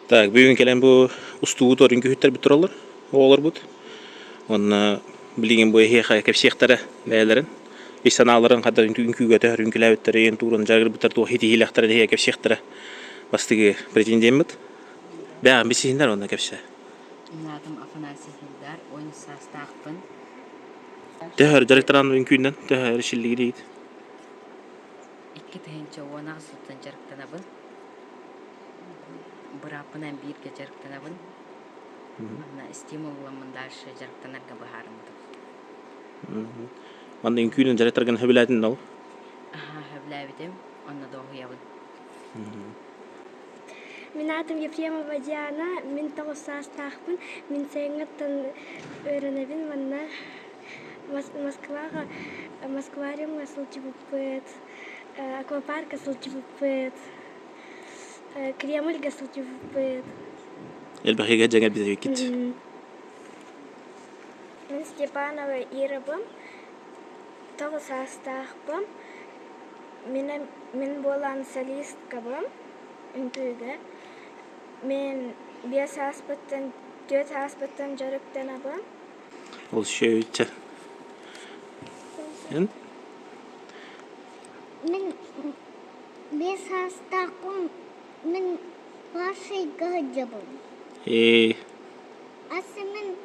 Так, бүгүн кэлэн бу устуубут үҥкүүһүттэрбит тураллар, оҕолорбут. Уонна билигин бу эһиэхэ кэпсиэхтэрэ бэйэлэрин ис санааларын хата үҥкүүгэ төһөр үҥкүүлээбиттэрин, тууран дьарыгырбыттар туох итиһиилэхтэрин эһиэхэ кэпсиэхтэрэ. Бастакы претендеммит. Бэҕэн билсиһиннэр уонна кэпсээ. Мин аатым Афанасий Хильдар, 13 саастаахпын. Төһөр дьарыктаран үҥкүүнэн төһөр ишиллигириит? 2018 сылтан дьарыктанабын. Бырааппынан бииргэ дьарыктанабын. Манна стимул ыламмын дальше дьарыктанарга быһаарыммытым. Манна үҥкүүнэн дьарыктаргын сөбүлээтин ол? Аһаа, сөбүлээбитим, онно дуоһуйабын. Мин аатым Ефремова Диана, мин тоҕус саастаахпын, мин сайыҥҥыттан үөрэнэбин манна Москваҕа Москвариумҥа сылдьыбыппыт, аквапарка сылдьыбыппыт, Кремльга сылдьыбыппыт. Элбэхигэ дьэҥэрбит Мин Степанова Ирабын, тоҕус саастаахпын, мин, мин буолан солисткабын үҥкүүгэ. Мин биэс сааспыттан, түөрт сааспыттан дьарыктанабын. Ол шөйүччэ. Эн? Мин биэс саастаахпын, мин Пашайга сылдьабын. Ээ. Асы мин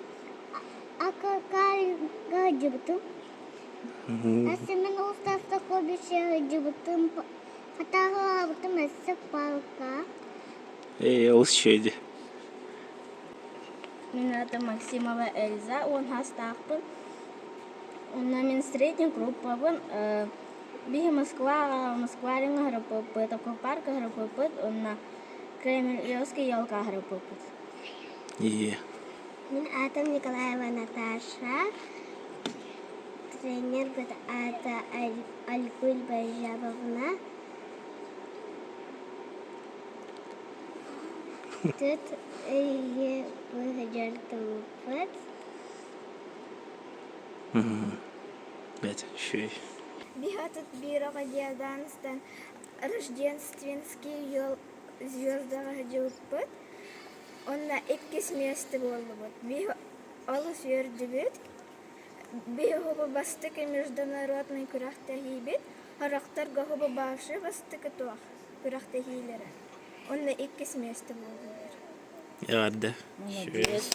Акакальга сылдьыбытым. Асы мин Устастаковича сылдьыбытым, хатааһылаабытым өссө палка. Ээ, ол шөйдө. Мин аатым Максимова Эльза, уон саастаахпын. Онно мин средний группабын. Биһи Москваҕа Москвариҥҥа ыһырыппыппыт, аквапарка ыһырыппыппыт уонна Кремлевский елка ыһырыппыппыт. Ийэ. Мин аатым Николаева Наташа, тренербит аата Альгуль Бажабовна. Тут ыйы быһдьардыбыппыт. Бэт, үчүгэй. Биһатыт биир оҕо диаданстан Рождественский звездаҕа сылдьыбыппыт. Онно иккис миэстэ буоллубут. Биһи олус үөрдүбүт. Биһи бастакы международный күрэхтэһиибит. Сорохторго башы бастакы туох күрэхтэһиилэрэ. Онно иккис миэстэ буоллулар. Эҕэрдэ. Молодец.